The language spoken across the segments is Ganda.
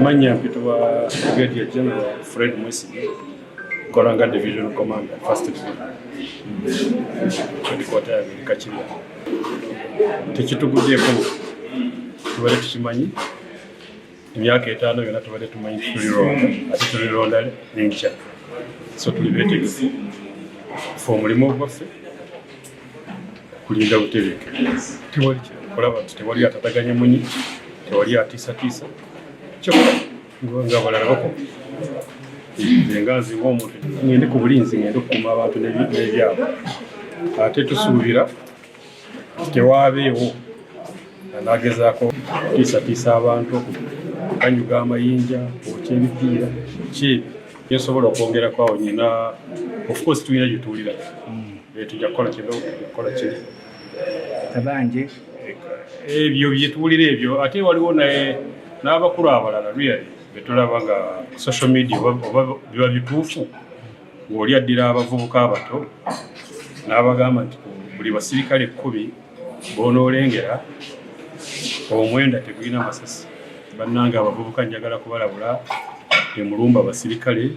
Amannya mpitibwa Brigadier General Fred Mwesige, nkola nga Division Commander, First Division, headquarter yange eri Kakirya. Tekituguddeeko, tubadde tukimanyi emyaka 5 yonna tubadde tumanyi nti tulironda, ate tulironda enkya, so tuli beetegefu. Fe omulimu ogwaffe kulinda butebenkevu, tewali kulaba nti tewali atataganya munyi, tewali atiisatiisa, kyokka nga abalala bakola. Nze nga nze ng'omuntu ngende ku bulinzi, ngende okukuuma abantu n'ebyabwe, ate tusuubira tewaabeewo anagezaako kutiisatiisa abantu, okukanyuga amayinja, okwokya ebipiira kyebyo. Kyensobola okwongerako awo, nyina of course tulina gye tuwulira. Tujja kukola kino, tujja kukola kiri. Kabanje. Ebyo byetuwulira ebyo, ate waliwo naye n'abakulu abalala really betulaba nga social media, oba biba bituufu, ng'oli addira abavubuka abato n'abagamba nti buli basirikale 10 b'onoolengera, 9 tegulina masasi. Bannange abavubuka, njagala kubalabula, temulumba basirikale.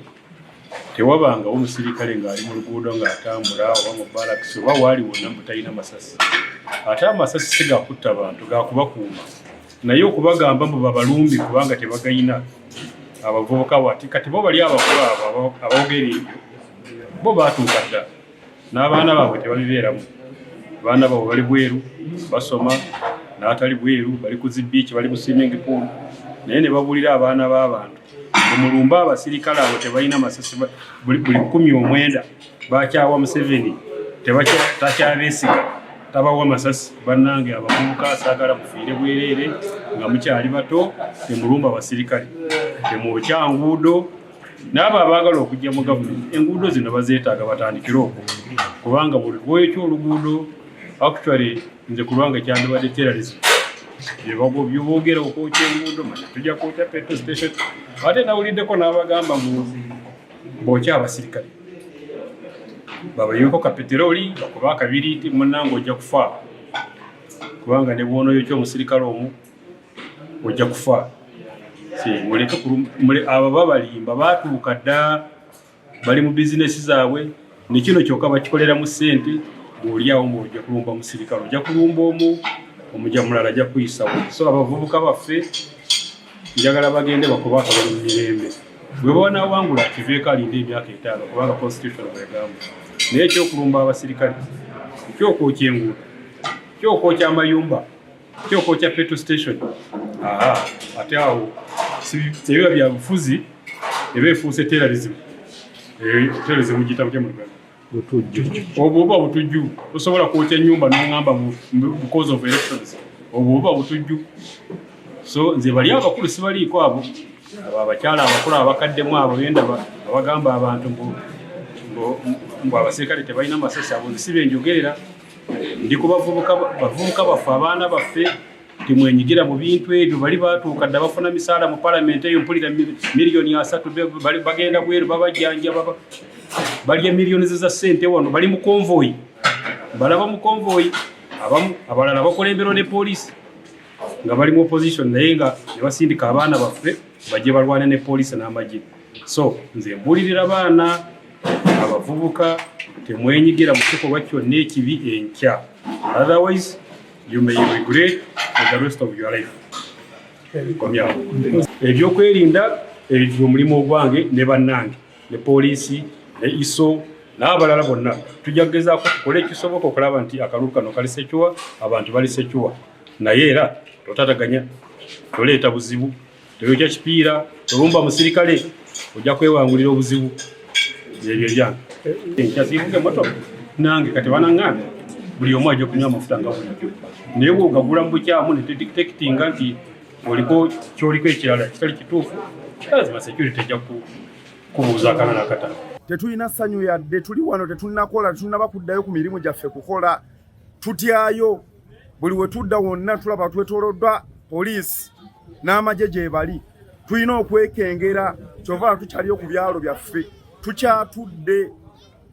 Tewabangawo omusirikale ng'ali mu luguudo ng'atambula oba mu barracks oba waali wonna mbu talina masasi. Ate amasasi si gakutta bantu, gakubakuuma, naye okubagamba mbu babalumbi kubanga tebagayina, abavubuka wati kati bo bali abakulu abo aboogera ebyo bo baatuuka dda n'abaana baabwe tebabibeeramu. Abaana baabwe bali bweru basoma, n'atali bweru bali ku zi beach, bali mu swimming pool, naye ne babuulira abaana b'abantu omulumba abasirikale abo tebalina masasi, buli 19 bakyawa Museveni, takyabeesiga, tabawa masasi. Bannange abavubuka, saagala mufiire bwereere nga mukyali bato. Temulumba abasirikale, temwokya nguudo. N'abo abaagala okujja mu gavumenti, enguudo zino bazeetaaga, batandikire okwo, kubanga buli lwoyokya oluguudo, actually nze ku lwange kyandibadde terrorism byeboogera okwokya enguudo. Manya tujja kwokya petrol station, ate nawuliddeko n'abagamba mbu bookya abasirikale babayiweko ka peteroli, bakuba akabiriiti. Munnange, ojja kufa, kubanga ne bw'onooyokya omusirikale omu ojja kufa. Muleke abo babalimba, baatuuka dda, bali mu bizinesi zaabwe, ne kino kyokka bakikoleramu ssente. Bw'oli awo ng'ojja kulumba musirikale, ojja kulumba omu, omuja mulala ajja kuyisawo. So abavubuka baffe njagala bagende bakuba akalulu mu mirembe. Bwe banawangula, kiveeko alinde emyaka 5, kubanga constitution bwegamba. Naye ekyokulumba abasirikale, ekyokwokya enguudo, ekyokwokya amayumba, ekyokwokya petrol station, aa ate awo tebiba bya bufuzi, eba efuuse terrorism. Terrorism giyita mutya mu Luganda? Butujju. Obwo buba butujju. Tosobola kwokya ennyumba n'oŋŋamba because of elections. Obwo buba butujju. So nze bali abakulu sibaliiko, abo abo abakyala abakulu abakaddemu abo bendaba abagamba abantu mbu abasirikale tebalina masasi, abo nze si benjogerera. Ndi ku bavubuka, bavubuka baffe, abaana baffe, timwenyigira mu bintu ebyo. Bali batuuka dda, bafuna misaala mu palamenti eyo, mpulira miliyoni 30, bagenda bweru babajjanjaba, balya miliyoni za ssente. Wano bali mu convoy, balaba mu convoy abamu, abalala bakulemberwa ne poliisi nga bali mu opposition, naye nga ne basindika abaana baffe bajje balwane ne poliisi n'amagye. So nze mbuulirira baana abavubuka, temwenyigira mu kikolwa kyonna ekibi enkya, otherwise you may regret for the rest of your life. Komyawo ebyokwerinda ebyo omulimu ogwange ne bannange ne poliisi ne ISO n'abalala bonna, tujja kugezaako tukole ekisoboka okulaba nti akalulu kano kali secure, abantu bali secure. Naye era totataganya, toleeta buzibu, toyokya kipiira, tolumba musirikale, ojja kwewangulira obuzibu. Ebyo ebyange. Enkya siivuga emotoka nange kati banaŋŋambe buli omu ajja kunywa amafuta nga bulijjo, naye bwogagula mu bukyamu ne tudetectinga nti oliko kyoliko ekirala kitali kituufu, lazima security ejja kubuuza akana n'akatano. Tetulina ssanyu yadde. Tuli wano tetunnakola, tetunnaba kuddayo ku mirimu gyaffe kukola, tutyayo. Buli we tudda wonna tulaba twetooloddwa poliisi n'amagye gye bali. Tulina okwekengera, kyova tukyaliyo ku byalo byaffe, tukyatudde,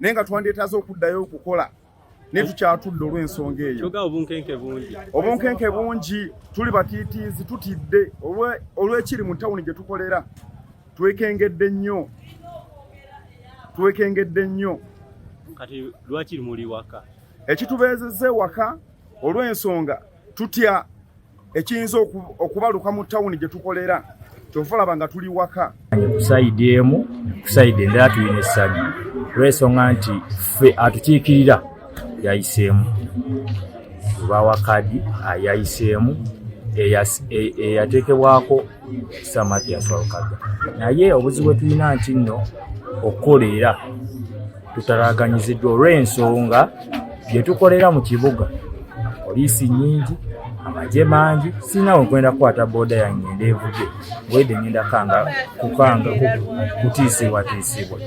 naye nga twandyetaaze okuddayo okukola. Naye tukyatudde olw'ensonga eyo. Obunkenke bungi. Obunkenke bungi, tuli batiitiizi, tutidde olw'ekiri mu tawuni gye tukolera. Twekengedde nnyo, twekengedde nnyo. Kati lwaki muli waka? Ekitubeezezza ewaka olw'ensonga tutya ekiyinza okubaluka mu tawuni gye tukolera, kyova olaba nga tuli waka. Ku side emu, ku side endala tulina essanyu olw'ensonga nti ffe atukiikirira yayiseemu, bawa kadi yayiseemu eyateekebwako Sir Mathias Walukagga. Naye obuzibu bwe tulina nti nno okukola era tutalaganyiziddwa olw'ensonga bye tukolera mu kibuga, poliisi nnyingi, amagye mangi. Sirina we nkwenda kukwata booda yange ngende evuge bwede ngenda kanga kukanga kutiisibwatiisibwa.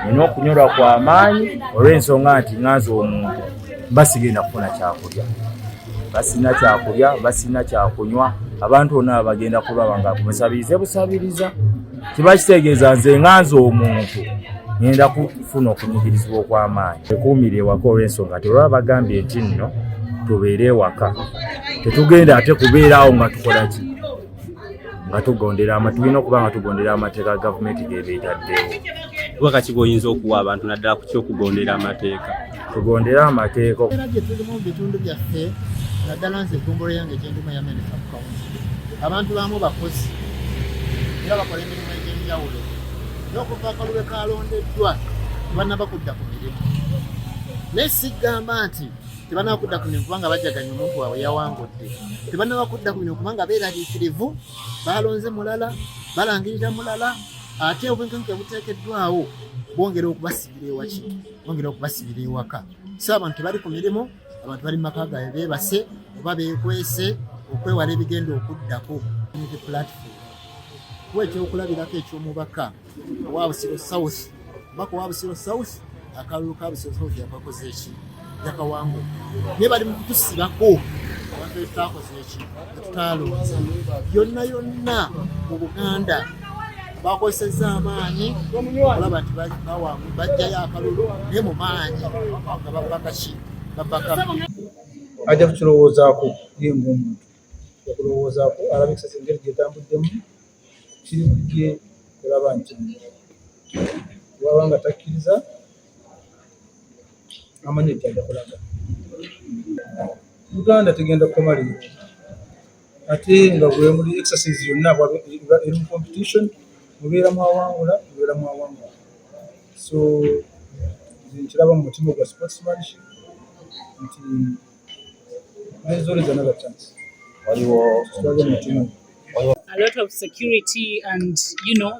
Nina okunyolwa kwa maanyi olw'ensonga nti ŋŋanze omuntu mba sigenda kufuna kyakulya, basina kyakulya, basina kyakunywa. Abantu bonna bagenda kulaba nga musabirize busabiriza, kiba kitegeeza nze ŋŋanze omuntu ngenda kufuna okunyigirizibwa okw'amaanyi. Ekuumire ewaka olw'ensonga nti olwaba bagambye nti nno tubeere ewaka, tetugenda ate kubeera awo nga tukola ki, nga tugondera, tulina okuba nga tugondera amateeka ga gavumenti gebeetaddewo. Bubaka ki bw'oyinza okuwa abantu naddala ku kyokugondera amateeka? Tugondere amateeka. Era gye tulimu mu bitundu byaffe, naddala nze eggombolola yange gyendimu eya Mende Sub-County, abantu baamu bakozi era bakola emirimu egy'enjawulo, n'okuva akalulu kalondeddwa tebannaba kudda ku mirimu. Naye sigamba nti tebannaba kudda ku mirimu kubanga bajaganya omuntu waabwe yawangudde. Tebannaba kudda ku mirimu kubanga beeraliikirivu, balonze mulala, balangirira mulala, ate obunkenke buteekeddwawo bwongera okubasibira ewaki, bwongera okubasibira ewaka. So abantu tebali ku mirimu, abantu bali mu maka gaabwe beebase oba beekwese okwewala ebigenda okuddako. Platform kuwa ekyokulabirako eky'omubaka owa Busiro South, omubaka owa Busiro South, akalulu ka Busiro South yakakoze eki, yakawangudde, naye bali mu kutusibako abantu betutakoze eki, betutaalonze. Yonna yonna mu Buganda bakozesezza amaanyi okulaba nti bajjayo akalulu, naye mu maanyi nga babakaki, babaka. Ajja kukirowoozaako ye ng'omuntu, ajja kulowoozaako alaba exercise engeri gyetambuddemu. Kiri kujje kulaba nti waba nga takkiriza, amanyi kyajja kulaga. Uganda tegenda kukoma leero, ate nga bwe muli exercise yonna eri mu competition, mubeera mwawangula, mubeera mwawangula. So nze nkiraba mu mutima gwa sportsmanship nti there's always another chance. Waliwo kitwale mu mutima. A lot of security and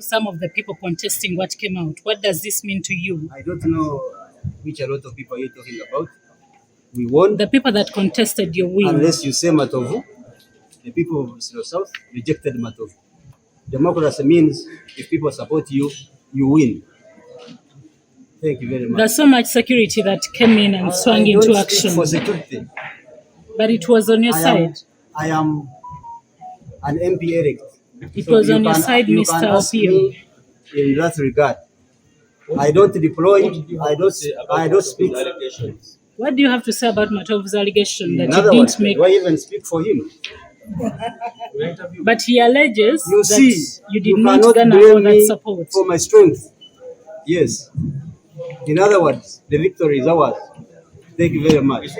some of the people contesting what came out. What does this mean to you? I don't know which a lot of people are you talking about. We won. The people that contested your win. Unless you say Matovu, the people of Busiro South rejected Matovu. Democracy means if people support you, you win. Thank you very much. There's so much security that came in and swung I don't into speak action. for security. But it was on your I side. I am an MP elect. It So was you on your side, you Mr. can ask Opio. me in that regard. I don't deploy. I don't speak. What do you have to say about Matovu's allegation that In you other didn't words, make? do I even speak for him? But he alleges You that see, you did you not cannot garner all blame that me support. for my strength. Yes. In other words, the victory is ours. Thank you very much.